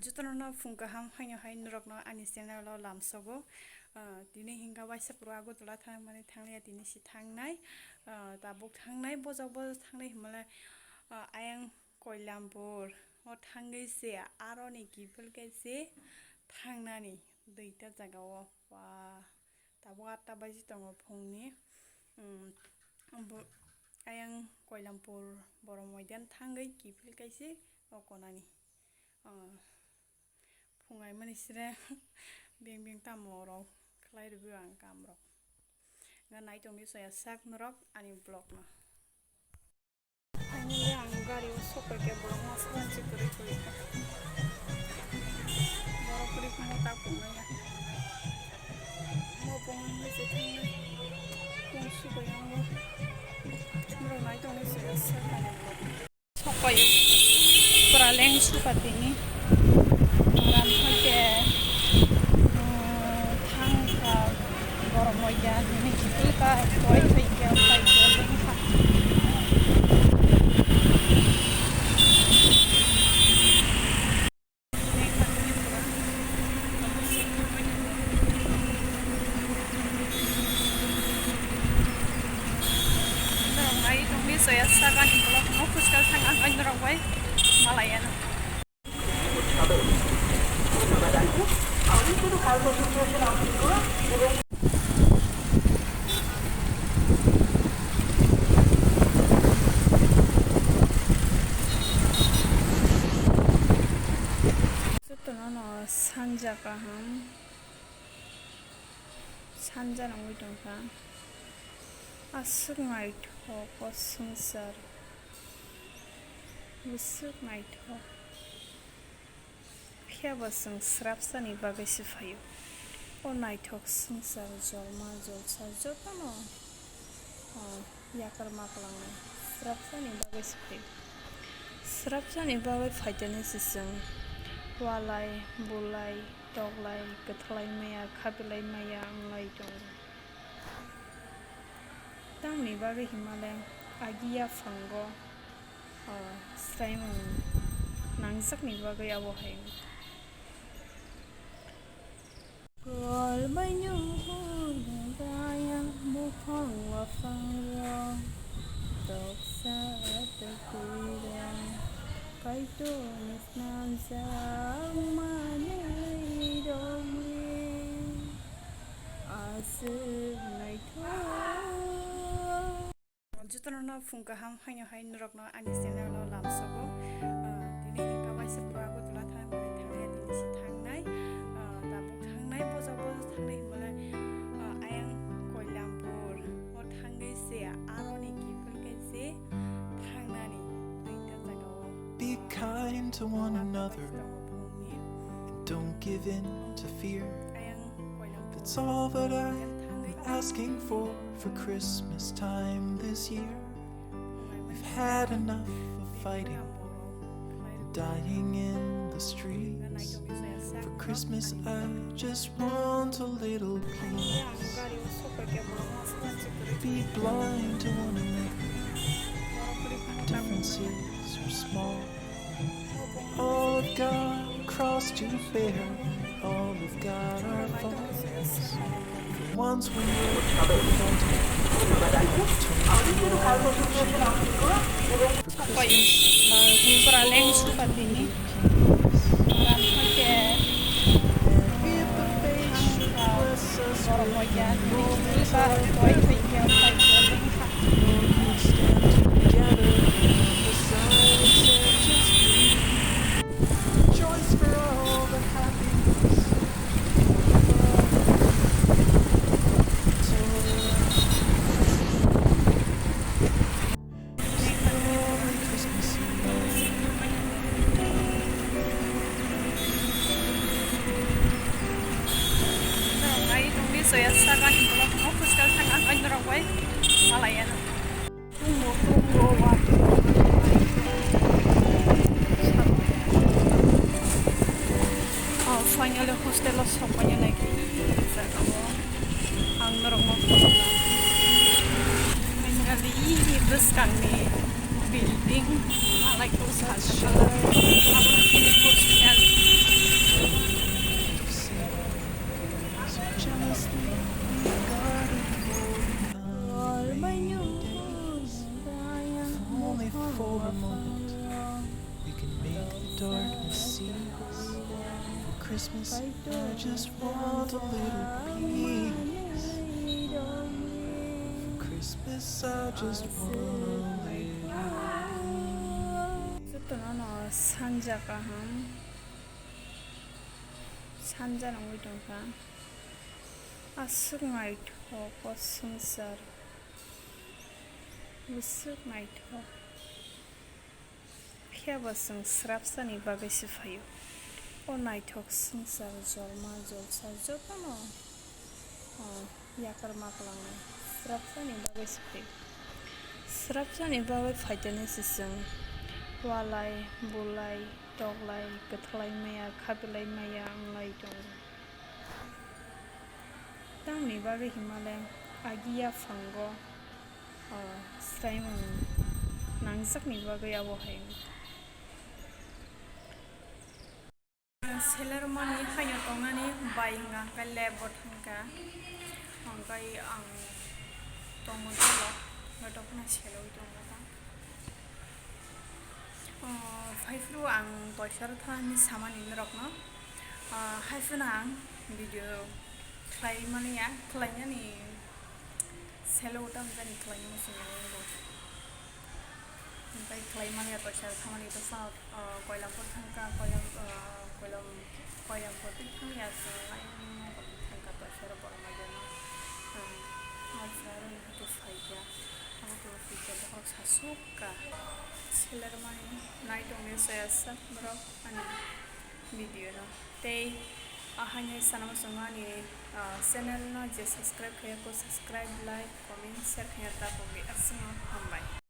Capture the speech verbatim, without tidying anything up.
Jotono no phung kaham haino hai norokno ani channel o lamsogo. Ah, tini hinkha waisa pura Agartala thangmani thangliya, tini si thangnai. Ah, tabuk thangnai, bojak bojak thangnai hinmale, ah, ayang Koilampur o thangwi se aroni kiphil khe se thangnani duita jaga o. Ba, tabuk atta baji tongo phungni. Um, bo-, ayang Koilampur Borok Moidan thangwi kiphil kaise o konani. Ah, phung aimani sire beng beng tamo rok khlai rwgwi ang kam rok. Nga nai tongdi soya sak norok ani vlog no. Finally, ang gari o sok pai khe borok no saban se kwrwi kwrwi kha. Borok kwrwi khe mota pungya. Mo pung ni se thang. Pung su bai ang. Borok nai tong ni se sa ka ni borok. Sok pai. Pura leng su ka tini. Ram hai khe, um, thang kha. Borok moya hini kiphil kha, koi thoi khe, phai khe, leng kha. Norok nai tongdi soya sagani vlog no phuskal thang ang norok bai malaya no. Jotono no sanja kaham, sanja nangwi tongkha. Aswk naithok o swngchar, bwswk naithok. Phiya bo chwng srapsani bagwi se phaio. O naithok swngchar jolma jolsa jotono, o, yakar ma kwlangnai srapsani bagwi se phaio. Srapsani bagwi phaitani se chwng walai, bulai, toklai, kwthalai maya, khabilai maya wnglai tongo. Tamoni bagwi hinmale agi yaphango, o, swraimung nangjakni bagwi abo hai wngkha. Kol bai nung hwnwi gaya buphang waphangrok, toksa twi kwrwirok, Kaitorni snamjak manwirokni aswk naithok. Jotono no phung kaham haino hai norokno ani channel o lamsogo. Ah, tini hinkha waisa pura Agartala thangmani thangliya, tini si thangnai. Ah, tabuk thangnai, bojak bojak thangnai hinmale, ah, ayang Koilampur o thangwi se aroni kiphil khe se thangnani duita jaga o. Be kind to one another and don't give in to fear. That's all that I'm asking for for Christmas time this year. We've had enough of fighting, dying in the streets. For Christmas, I just want a little peace. Be blind to one another. Differences are small. All of God cross to bear, all of God our faults. For once we were faulty, turn to our Pura leng suka tini. Ram hake. Borok hoya tini kisa koi hoya koi hoya. Lord, we stand together in the silence and just breathe. Rejoice for all the happiness. It's all around. Merry Christmas, you know. Nai tongdi soya sagani vlog no phuskal thang ang norok bai malaya no. Oh, finally hostel o sokmani nai khe jaga o ang norok no phunukha. Finally bwskang ni building malai khe sajak abo chini hostel. see. For Christmas, I just want a little peace. For Christmas, I just want a little peace. Jotono no sanja kaham, sanja nangwi tongkha. Aswk naithok o swngchar, bwswk naithok. Phiya bo chwng srapsani bagwi se phaio. O naithok swngchar jolma jolsa jotono, o, yakar ma kwlangnai srapsani bagwi se phaio. Srapsani bagwi phaitani se chwng walai, bulai, toklai, kwthlai maya, khabilai maya wnglai tongo. Tamni bagwi himale agi yaphango, o, swraimung nangjakni bagwi abo hai wngkha. Seler mani haino tongnani bai hwnka hwnkhe lab bo thangkha, hwnkhai ang tongo tolo, dophano selwi tongo ta. O, phaiphuru ang toisaro thani samani norokno, o, haiphano ang video khlai mani ya, khlainani selo tamjani khlainani swngo. Hwnkhai khlai mani ya toisaro thamani to phano, o, Koilampur thangkha, Koilam-, o, Koilam-, Koilampur twi thangya chwng laino thangkha toisaro borok majano. O, o chwrairokni haikhe phaikha, abo khe phaikha bohrok sasukha. Seler mani nai tongni soya sak borok ani video no. Tei, ah, haino sana muchungo ani, ah, channel no je subscribe khaiya kho, subscribe, like, comment, share khaina ta pogwi. Aswkno hambai.